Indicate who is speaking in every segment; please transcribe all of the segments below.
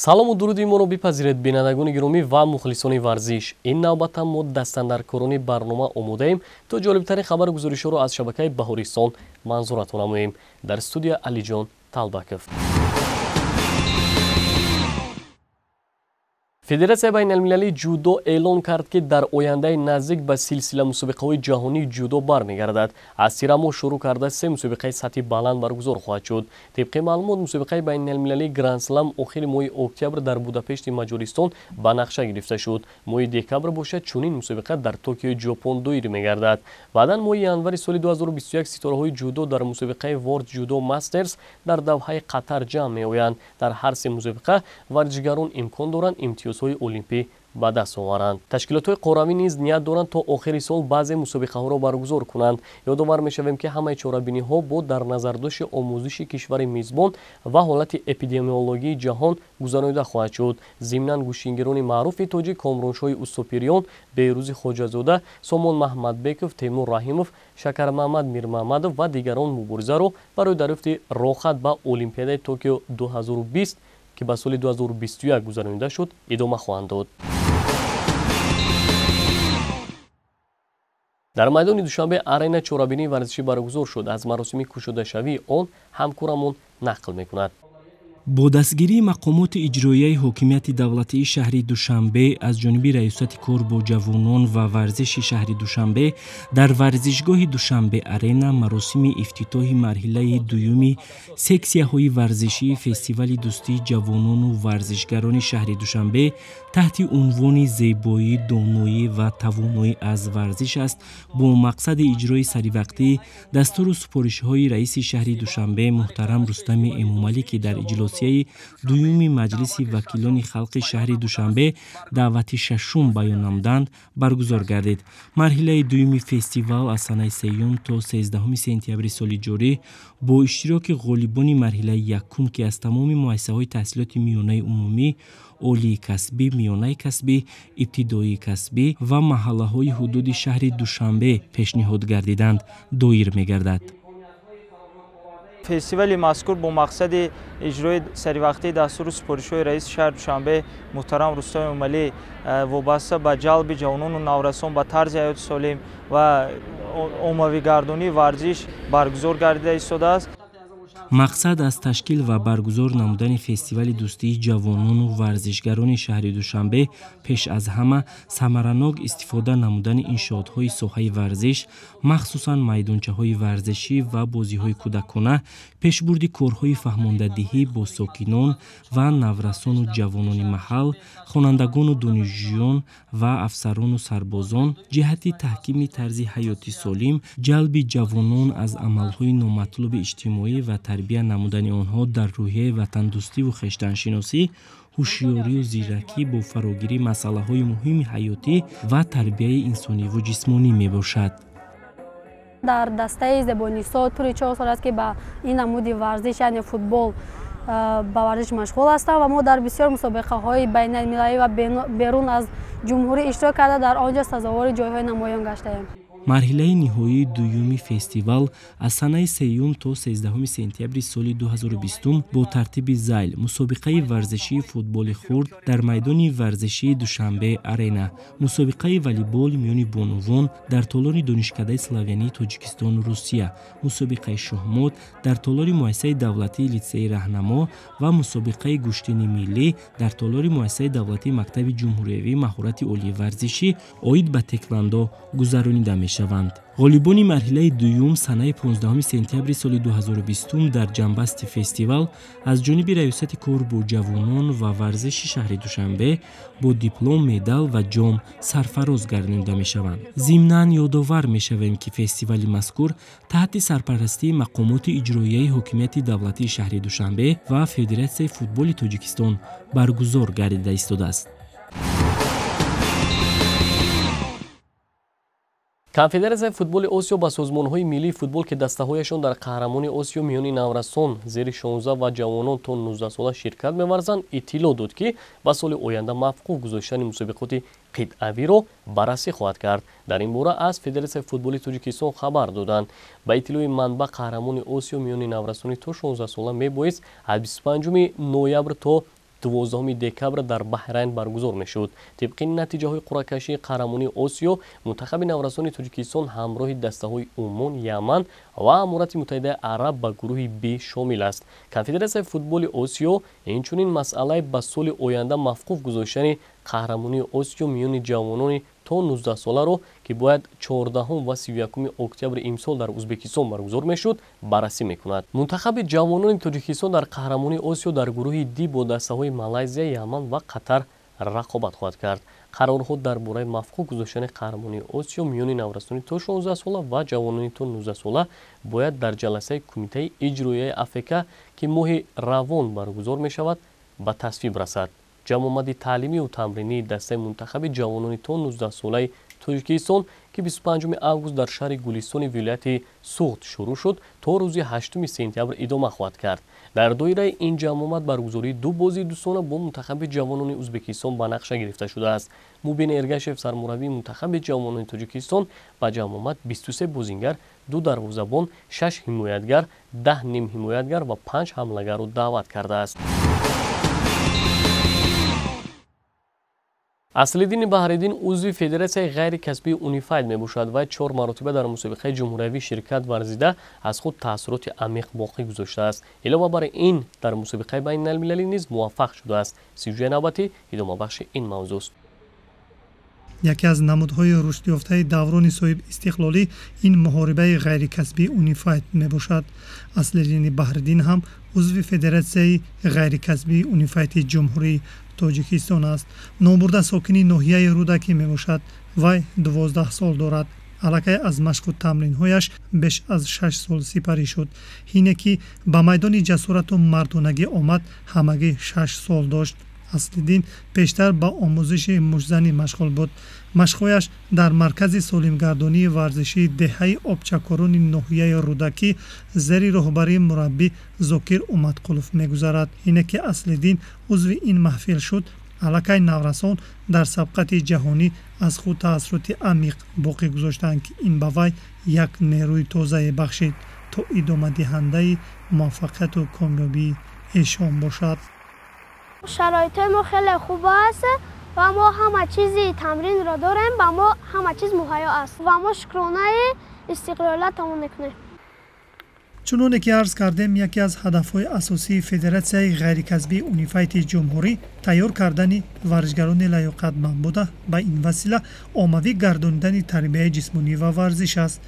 Speaker 1: Салому дуруди моро бипазиред, бинандагони гиромӣ ва мухлисони варзиш. Ин навбата мо дастандаркорони барнома омодаем, то ҷолибтарин хабару гузоришҳоро аз шабакаи Баҳористон манзуратон намоем. Дар студия Алиҷон Талбаков. Федератсияи байналмилалии ҷудо эълон кард, ки дар ояндаи наздик ба силсила мусобиқаҳои ҷаҳонии ҷудо бармегардад. Аз тирамоҳ шурӯъ карда се мусобиқаи сатҳи баланд баргузор хоҳад шуд. Тибқи маълумот, мусобиқаи байналмилалии Грандслам охири моҳи октябр дар Будапешти Маҷористон ба нақша гирифта шуд. Моҳи декабр бошад, чунин мусобиқа дар Токиои Ҷопон доир мегардад. Баъдан моҳи январи соли 2021 ситораҳои ҷудо дар мусобиқаи World Judo Masters дар Давҳаи Қатар ҷамъ меоянд. Дар ҳар се мусобиқа варзишгарон имкон доранд имтиёзҳои олимпӣ ба даст оваранд. Ташкилотҳои қорравӣ низ ният доранд, то охири сол баъзе мусобиқаҳоро баргузор кунанд. Ёдовар мешавем, ки ҳамаи чорабиниҳо бо дар назардошти омӯзиши кишвари мизбон ва ҳолати эпидемиологии ҷаҳон гузаронида хоҳад шуд. Зимнан, гӯштингирони маъруфи тоҷик Комроншоҳи Устопириён, Беҳрӯзи Хоҷазода, Сомон Маҳмадбеков, Темур Раҳимов, Шакармаҳмад Мирмаҳмадов ва дигарон муборизаро барои дарёфти роҳхат ба Олимпиадаи Токио 2020, ки ба соли 2021 гузаронида шуд, идома хоҳанд дод. Дар майдони Душанбе Арена чорабинии варзишӣ баргузор шуд. Аз маросими кушодашавии он ҳамкорамон нақл мекунад.
Speaker 2: Бо дастгирии мақомоти иҷроияи ҳокимияти давлатии шаҳри Душанбе аз ҷониби Раёсати кор бо ҷавонон ва варзиши шаҳри Душанбе дар варзишгоҳи Душанбе Арена маросими ифтитоҳи марҳилаи дуюми сексияҳои варзишии фестивали дӯстии ҷавонону варзишгарони шаҳри Душанбе таҳти унвони «Зебоӣ, доноӣ ва тавоноӣ аз варзиш аст» бо мақсади иҷрои саривақтӣ дастуру супоришҳои раиси шаҳри Душанбе муҳтарам Рустами Эмомалӣ, ки дар иҷлосияи дуюми Маҷлиси вакилони халқи шаҳри Душанбе даъвати шашум баён намуданд, баргузор гардид. Марҳилаи дуюми фестивал аз санаи 3 то 13 сентябри соли ҷорӣ бо иштироки ғолибони марҳилаи якум, ки аз тамоми муассисаҳои таҳсилоти миёнаи умумӣ, олии касбӣ, миёнаи касбӣ, ибтидоии касбӣ ва маҳаллаҳои ҳудуди шаҳри Душанбе пешниҳод гардиданд, доир мегардад.
Speaker 3: Фестивали мазкур бо мақсади иҷрои саривақтии дастуру супоришҳои раиси шаҳри Душанбе муҳтарам Рустам Эмомалӣ вобаста ба ҷалби ҷавонону наврасон ба тарзи ҳаёти солим ва оммавигардонии варзиш баргузор гардида истодааст.
Speaker 2: Мақсад аз ташкил ва баргузор намудани фестивали дӯстии ҷавонону варзишгарони шаҳри Душанбе пеш аз ҳама самаранок истифода намудани иншоотҳои соҳаи варзиш, махсусан майдончаҳои варзишӣ ва бозиҳои кӯдакона, пешбурди корҳои фаҳмондадиҳӣ бо сокинон ва наврасону ҷавонони маҳал, хонандагону донишҷӯён ва афсарону сарбозон ҷиҳати таҳкими тарзи ҳаёти солим, ҷалби ҷавонон аз амалҳои номатлуби иҷтимоӣ ва тарбия намудани онҳо дар рӯҳияи ватандӯстиву хештаншиносӣ, ҳушёрию зиракӣ бо фарогирии масъалаҳои муҳими ҳаётӣ ва тарбияи инсониву ҷисмонӣ мебошад.
Speaker 4: Дар дастаи Зебонисо тӯли 4 сол аст, ки ба ин намуди варзиш, яъне футбол, ба варзиш машғул ҳастам ва мо дар бисёр мусобиқаҳои байналмилалӣ ва берун аз ҷумҳурӣ иштирок карда, дар он ҷо сазовори ҷойҳои намоён гаштаем.
Speaker 2: Марҳилаи ниҳоии дуюми фестивал аз санаи 3 то 13 сентябри соли 2020 бо тартиби зайл мусобиқаи варзишии футболи хурд дар майдони варзишии Душанбе Арена, мусобиқаи волейбол миёни бонувон дар толори Донишкадаи славянии Тоҷикистону Русия, мусобиқаи шоҳмот дар толори муассисаи давлатии литсеи Раҳнамо ва мусобиқаи гӯштини миллӣ дар толори муассисаи давлатии мактаби ҷумҳуриявии маҳорати олии варзишӣ оид ба теквандо гузаронида мешаванд. Ғолибони марҳилаи дуюм санаи 15 сентябри соли 2020 дар ҷамъбасти фестивал аз ҷониби Раёсати кор бо ҷавонон ва варзиши шаҳри Душанбе бо диплом, медал ва ҷом сарфароз гардонида мешаванд. Зимнан, ёдовар мешавем, ки фестивали мазкур таҳти сарпарастии мақомоти иҷроияи ҳокимияти давлатии шаҳри Душанбе ва Федератсияи футболи Тоҷикистон баргузор гардида истодааст.
Speaker 1: Конфедератсияи футболи Осиё ба созмонҳои миллии футбол, ки дастаҳояшон дар қаҳрамони Осиё миёни наврасон зери 16 ва ҷавонон то 19 сола ширкат меварзанд, иттилоъ дод, ки ба соли оянда мавқуф гузоштани мусобиқоти қитъавиро баррасӣ хоҳад кард. Дар ин бора аз Федератсияи футболи Тоҷикистон хабар доданд. Ба иттилои манбаъ, қаҳрамони Осиё миёни наврасони то 16 сола мебоист аз 25 ноябр то 12 декабр дар Баҳрайн баргузор мешуд. Тибқи натиҷаҳои қуръакашии қаҳрамонии Осиё, мунтахаби наврасони Тоҷикистон ҳамроҳи дастаҳои Умон, Яман ва Аморати Муттаҳидаи Араб ба гурӯҳи Б шомил аст. Конфедератсияи футболи Осиё инчунин масъалаи ба соли оянда мавқуф гузоштани қаҳрамонии Осиё миёни ҷавонони то 19 соларо, ки бояд 14 ва 31 октябри имсол дар Узбекистон баргузор мешуд, баррасӣ мекунад. Мунтахаби ҷавонони Тоҷикистон дар қаҳрамонии Осиё дар гурӯҳи Д бо дастаҳои Малайзия, Яман ва Қатар рақобат хоҳад кард. Қарорҳо дар бораи мавқуф гузоштани қаҳрамонии Осиё миёни наврасони то 16 сола ва ҷавонони то 19 сола бояд дар ҷаласаи Кумитаи иҷроияи АФК, ки моҳи равон баргузор мешавад, ба тасвиб расад. Ҷамъомади таълимию тамринии дастаи мунтахаби ҷавонони то 19 солаи Тоҷикистон, ки 25 август дар шаҳри Гулистони вилояти Суғд шурӯъ шуд, то рӯзи 8 сентябр идома хоҳад кард. Дар доираи ин ҷамъомад баргузории ду бозии дӯстона бо мунтахаби ҷавонони Узбекистон ба нақша гирифта шудааст. Мубин Эргашев, сармураббии мунтахаби ҷавонони Тоҷикистон, ба ҷамъомад 23 бозингар, 2 дарвозабон, 6 ҳимоятгар, 10 нимҳимоятгар ва 5 ҳамлагарро даъват кардааст. Аслиддини Баҳриддин узви Федератсияи ғайрикасбии Унифайт мебошад ва 4 маротиба дар мусобиқаи ҷумҳуриявӣ ширкат варзида аз худ таассуроти амиқ боқӣ гузоштааст. Илова бар ин, дар мусобиқаи байналмилалӣ низ муваффақ шудааст. Сюжаи навбатӣ идомабахши ин мавзӯст.
Speaker 5: Яке аз намудҳои рушдёфтаи даврони соҳибистиқлолӣ ин муҳорибаи ғайрикасбии Унифайт мебошад. Аслиддини Баҳриддин ҳам узви Федератсияи ғайрикасбии Унифайти Ҷумҳурии Тоҷикистон аст. Номбурда сокини ноҳияи Рӯдакӣ мебошад. Вай 12 сол дорад. Аллакай аз машқу тамринҳояш беш аз 6 сол сипарӣ шуд. Ҳине ки ба майдони ҷасорату мардонагӣ омад, ҳамагӣ 6 сол дошт. Аслиддин пештар ба омӯзиши муштзанӣ машғул буд. Машқҳояш дар маркази солимгардонии варзишии деҳаи Обчакорони ноҳияи Рӯдакӣ зери роҳбарии мураббӣ Зокир Умадқулов мегузарад. Ине ки Аслиддин узви ин маҳфил шуд, аллакай наврасон дар сабқати ҷаҳонӣ аз худ таассуроти амиқ боқӣ гузоштанд, ки ин ба вай як нерӯи тозае бахшид, то идомадиҳандаи муваффақияту комёбии эшон бошад.
Speaker 6: Шароитҳои мо хеле хуб аст ва мо ҳама чизи тамринро дорем, ба мо ҳама чиз муҳайё аст ва мо шукронаи истиқлолиятамон мекунем.
Speaker 5: Чуноне ки арз кардем, яке аз ҳадафҳои асосии Федератсияи ғайрикасбии Унифайти Ҷумҳурӣ тайёр кардани варзишгарони лаёқатманд буда, ба ин васила оммавӣ гардонидани тарбияи ҷисмонӣ ва варзиш аст.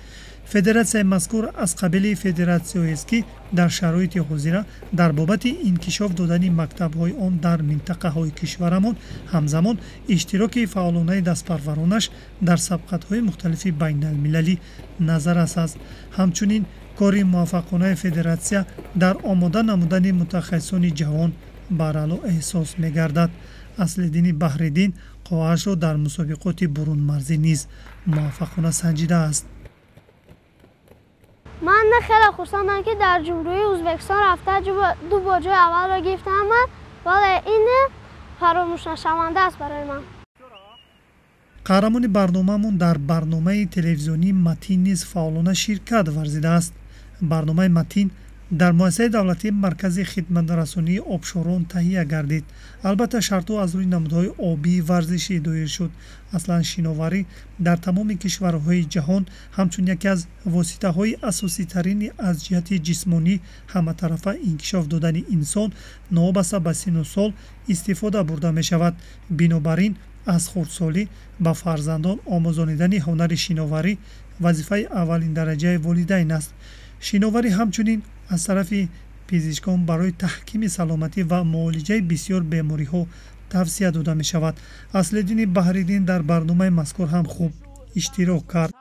Speaker 5: Федератсияи мазкур аз қабили федератсияест, ки дар шароити ҳозира дар бобати инкишоф додани мактабҳои он дар минтақаҳои кишварамон, ҳамзамон иштироки фаъолонаи дастпарваронаш дар сабқатҳои мухталифи байналмилалӣ назаррас аст. Ҳамчунин кори муваффақонаи федератсия дар омода намудани мутахассисони ҷавон баръало эҳсос мегардад. Аслиддини Баҳриддин қоашро дар мусобиқоти бурунмарзӣ низ муваффақона санҷидааст.
Speaker 6: Ман хеле хурсандам, ки дар Ҷумҳурии Ӯзбекистон рафта ду бор ҷои аввалро гирифтам, вале ин фаромӯшнашаванда аст барои ман.
Speaker 5: Қаҳрамони барномаамон дар барномаи телевизионии Матин низ фаъолона ширкат варзидааст. Барномаи Матин дар муассисаи давлатии Маркази хидматрасонии обшорон таҳия гардид. Албатта, шартҳо аз рӯи намудҳои обии варзишӣ доир шуд. Аслан шиноварӣ дар тамоми кишварҳои ҷаҳон ҳамчун яке аз воситаҳои асоситарини аз ҷиҳати ҷисмонӣ ҳаматарафа инкишоф додани инсон новобаста ба синну сол истифода бурда мешавад. Бинобар ин аз хурдсолӣ ба фарзандон омӯзонидани ҳунари шиноварӣ вазифаи аввалиндараҷаи волидайн аст. Шиноварӣ ҳамчунин аз тарафи пизишкон барои таҳкими саломатӣ ва муолиҷаи бисёр бемориҳо тавсия дода мешавад. Аслиддини Баҳриддин дар барномаи мазкур ҳам хуб иштирок кард.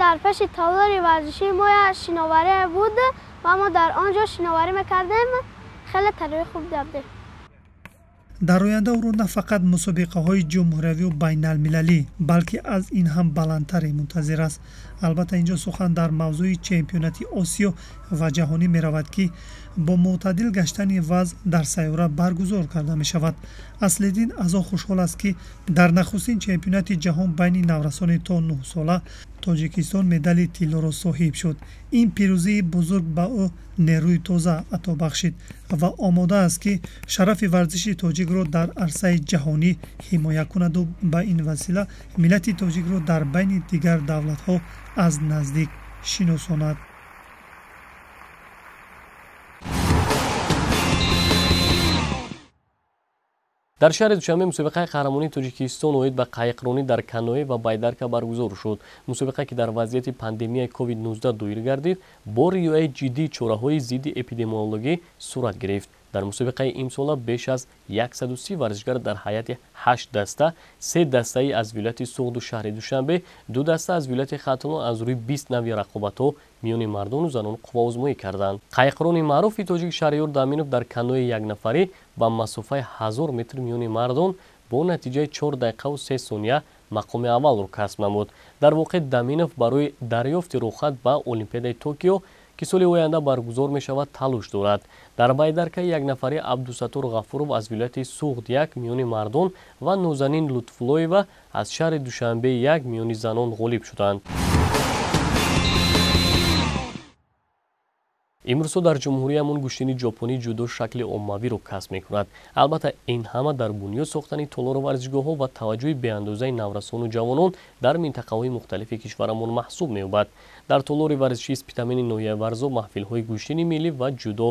Speaker 6: Дар пеши толори варзишии мо шиноварӣ буд ва мо дар он ҷо шиноварӣ мекардем. Хеле таҷрибаи хуб додем.
Speaker 5: Дар оянда ӯро на фақат мусобиқаҳои ҷумҳуриявию байналмилалӣ, балки аз ин ҳам баландтаре мунтазир аст. Албатта, инҷо сухан дар мавзӯи чемпионати Осиё ва ҷаҳонӣ меравад, ки бо мӯътадил гаштани вазъ дар сайёра баргузор карда мешавад. Аслиддин аз он хушҳол аст, ки дар нахустин чемпионати ҷаҳон байни наврасони то 9 сола Тоҷикистон медали тиллоро соҳиб шуд. Ин пирӯзии бузург ба ӯ нерӯи тоза ато бахшид ва омода аст, ки шарафи варзиши тоҷикро дар арсаи ҷаҳонӣ ҳимоя кунаду ба ин васила миллати тоҷикро дар байни дигар давлатҳо аз наздик шиносонад.
Speaker 1: Дар шаҳри Душанбе мусобиқаи қаҳрамонии Тоҷикистон оид ба қайиқронӣ дар каноэ ва байдарка баргузор шуд. Мусобиқа, ки дар вазъияти пандемияи COVID-19 доир гардид, бо риояи ҷиддии чораҳои зидди эпидемиологӣ сурат гирифт. Дар мусобиқаи имсола беш аз 130 варзишгар дар ҳайати 8 даста, 3 дастаи аз вилояти Суғду шаҳри Душанбе, 2 даста аз вилояти Хатлон аз рӯи 20 нави рақобатҳо миёни мардону занон қувваозмоӣ карданд. Қайиқрони маъруфи тоҷик Шаҳриёр Даминов дар канои якнафарӣ ба масофаи 1000 метр миёни мардон бо натиҷаи 4 дақиқаву 3 сония мақоми аввалро касб намуд. Дар воқеъ Даминов барои дарёфти рухсат ба Олимпиадаи Токио, ки соли оянда баргузор мешавад, талош дорад. Дар байдаркаи якнафарӣ Абдусаттор Ғафуров аз вилояти Суғд 1 миёни мардон ва Нозанин Лутфуллоева аз шаҳри Душанбе 1 миёни занон ғолиб шуданд. Имрӯзҳо дар ҷумҳуриямон гӯштини ҷопонии ҷудо шакли оммавиро касб мекунад. Албатта, ин ҳама дар бунёд сохтани толору варзишгоҳҳо ва таваҷҷӯҳи беандозаи наврасону ҷавонон дар минтақаҳои мухталифи кишварамон маҳсуб меёбад. Дар толори варзишии Спитамени ноҳияи Варзоб маҳфилҳои гӯштини миллӣ ва ҷудо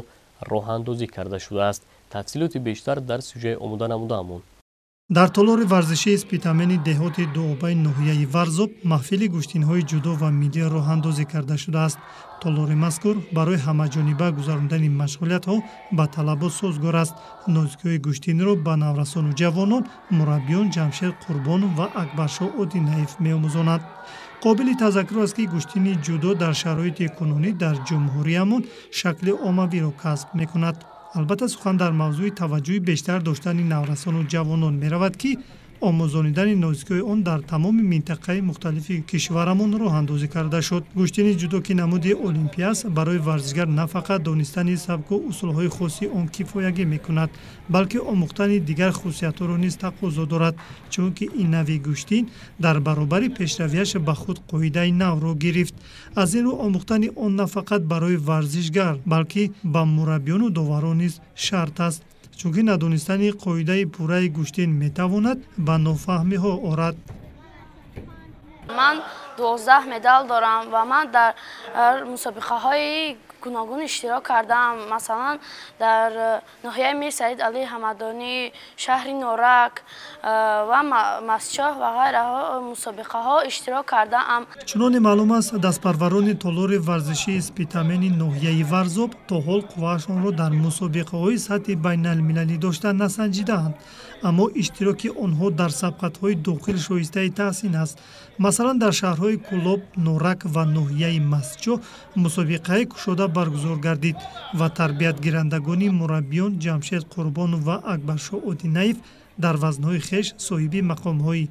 Speaker 1: роҳандозӣ карда шудааст. Тафсилоти бештар дар сюжаи омода намудаамон.
Speaker 5: Дар толори варзишии Спитамени деҳоти Дуобаи ноҳияи Варзоб маҳфили гӯштинҳои ҷудо ва миллӣ роҳандозӣ карда шудааст. Толори мазкур барои ҳамаҷониба гузарондани машғулиятҳо ба талабот созгор аст. Нозикиҳои гӯштинро ба наврасону ҷавонон мураббиён Ҷамшед Қурбонов ва Акбаршоҳ Одинаев меомӯзонанд. Қобили тазаккур аст, ки гӯштини ҷудо дар шароити кунунӣ дар ҷумҳуриямон шакли оммавиро касб мекунад. Албатта, сухан дар мавзӯи таваҷҷӯҳи бештар доштани наврасону ҷавонон меравад, ки омӯзонидани нозикиҳои он дар тамоми минтақаи мухталифи кишварамон роҳандозӣ карда шуд. Гӯштини ҷудо, ки намуди олимпия аст, барои варзишгар на фақат донистани сабку усулҳои хоси он кифоягӣ мекунад, балки омӯхтани дигар хусусиятҳоро низ тақозо дорад, чунки ин нави гӯштин дар баробари пешравиаш ба худ қоидаи навро гирифт. Аз ин рӯ омӯхтани он на фақат барои варзишгар, балки ба мураббиёну доварон низ шарт аст, чунки надонистани қоидаи пурраи гӯштин метавонад ба нофаҳмиҳо орад.
Speaker 7: Ман 12 медал дорам ва ман дар мусобиқаҳои гуногун иштирок кардам. Масалан, дар ноҳияи Мир Саид Алии Ҳамадонӣ, шаҳри Норак ва Мастчоҳ ва ғайраҳо мусобиқаҳо иштирок кардаам.
Speaker 5: Чуноне маълум аст, дастпарварони толори варзишии Спитамени ноҳияи Варзоб то ҳол қувваашонро дар мусобиқаҳои сатҳи байналмилалӣ дошта насанҷидаанд, аммо иштироки онҳо дар сабқатҳои дохил шоистаи таҳсин аст. Масалан, дар шаҳрҳои Кӯлоб, Норак ва ноҳияи Мастчоҳ мусобиқаи кушода баргузор гардид ва тарбиятгирандагони мураббиён Ҷамшед Қурбонов ва Акбаршоҳ Одинаев дар вазнҳои хеш соҳиби мақомҳои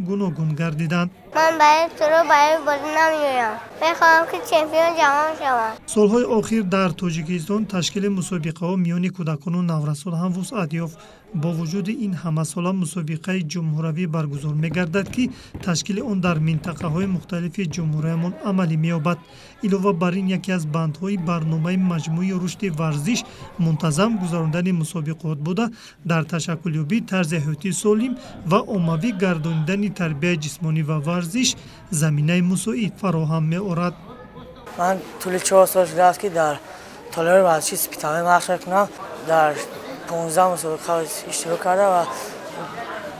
Speaker 5: гуногун гардиданд.
Speaker 6: Ман барои туро барои бозӣ намеоям. Мехоҳам, ки чемпион ҷаҳон шавам.
Speaker 5: Солҳои охир дар Тоҷикистон ташкили мусобиқаҳо миёни кӯдакону наврасон ҳам вусъат ёфт. Бо вуҷуди ин ҳамасола мусобиқаи ҷумҳуравӣ баргузор мегардад, ки ташкили он дар минтақаҳои мухталифи ҷумҳуриямон амалӣ меёбад. Илова бар ин, яке аз бандҳои барномаи маҷмӯи рушди варзиш мунтазам гузарондани мусобиқот буда, дар ташаккулёбии тарзи ҳаёти солим ва оммавӣ гардонидани тарбияи ҷисмонӣ ва варзиш заминаи мусоид фароҳам меорад.
Speaker 8: Ман тӯли 4 сол шудааст, ки дар толори варзиши Спитамен машқ мекунам. Дар 15 мусобиқа иштирок карда ва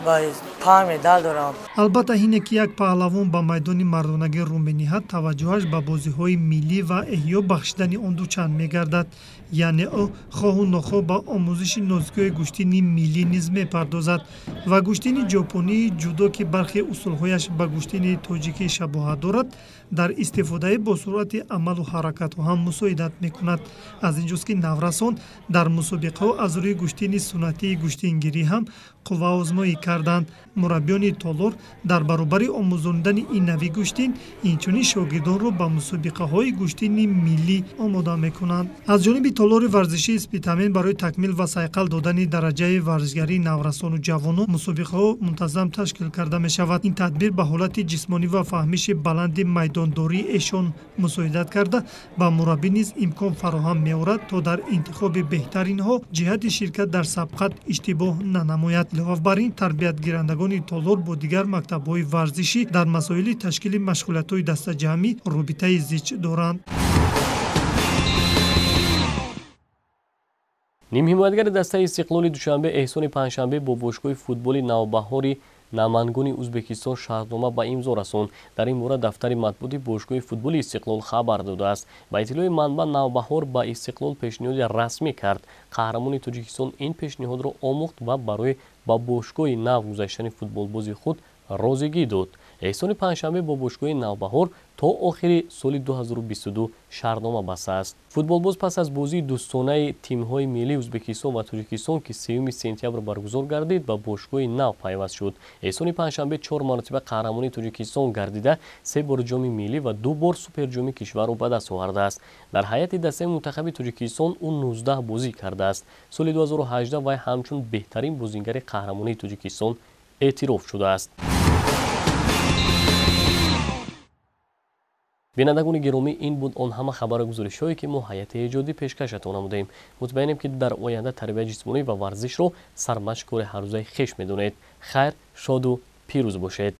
Speaker 8: ба 5 медал дорам.
Speaker 5: Албатта, ҳине ки як паҳлавон ба майдони мардонагӣ рӯ мениҳад, таваҷҷӯҳаш ба бозиҳои миллӣ ва эҳё бахшидани он дучанд мегардад. Яъне ӯ хоҳу нохоҳ ба омӯзиши нозикиҳои гӯштини миллӣ низ мепардозад ва гӯштини ҷопонии ҷудо, ки бархе усулҳояш ба гӯштини тоҷикӣ шабоҳат дорад, дар истифодаи босуръати амалу ҳаракатҳо ҳам мусоидат мекунад. Аз ин ҷост, ки наврасон дар мусобиқаҳо аз рӯи гӯштини суннатии гӯштингирӣ ҳам қувваозмоӣ карданд. Мураббиёни толор дар баробари омӯзондани ин нави гӯштин, инчунин шогирдонро ба мусобиқаҳои гӯштини миллӣ омода мекунанд. Аз ҷониби толори варзишии Спитамен барои такмил ва сайқал додани дараҷаи варзишгарии наврасону ҷавонон мусобиқаҳо мунтазам ташкил карда мешавад. Ин тадбир ба ҳолати ҷисмонӣ ва фаҳмиши баланди майдондории эшон мусоидат карда, ба мураббӣ низ имкон фароҳам меорад, то дар интихоби беҳтаринҳо ҷиҳати ширкат дар сабқат иштибоҳ нанамояд. Илова бар ин, тарбиятгирандагони толор бо дигар мактабҳои варзишӣ дар масоили ташкили машғулиятҳои дастаҷамъӣ робитаи зич доранд.
Speaker 1: Нимҳимоятгари дастаи Истиқлоли Душанбе Эҳсони Панҷшанбе бо бошгоҳи футболи Навбаҳори Намангони Ӯзбекистон шартнома ба имзо расонд. Дар ин бора дафтари матбуоти бошгоҳи футболи Истиқлол хабар додааст. Ба иттилои манбаъ, Навбаҳор ба Истиқлол пешниҳоди расмӣ кард. Қаҳрамони Тоҷикистон ин пешниҳодро омӯхт ва барои ба бошгоҳи нав гузаштани футболбози худ розигӣ дод. Эҳсони Панҷшанбе бо бошгоҳи Навбаҳор то охири соли 2022 шартнома бастааст. Футболбоз пас аз бозии дӯстонаи тимҳои миллии Ӯзбекистон ва Тоҷикистон, ки 3 сентябр баргузор гардид, ба бошгоҳи нав пайваст шуд. Эҳсони Панҷшанбе 4 маротиба қаҳрамони Тоҷикистон гардида, 3 бор ҷоми миллӣ ва 2 бор суперҷоми кишварро ба даст овардааст. Дар ҳайати дастаи мунтахаби Тоҷикистон ӯ 19 бозӣ кардааст. Соли 2018 вай ҳамчун беҳтарин бозингари қаҳрамонии Тоҷикистон эътироф шудааст. Бинандагони гиромӣ, ин буд он ҳама хабару гузоришҳое, ки мо ҳайати эҷодӣ пешкашатон намудаем. Мутмаинем, ки дар оянда тарбияи ҷисмонӣ ва варзишро сармашқи кори ҳаррӯзаи хеш медонед. Хайр, шоду пирӯз бошед.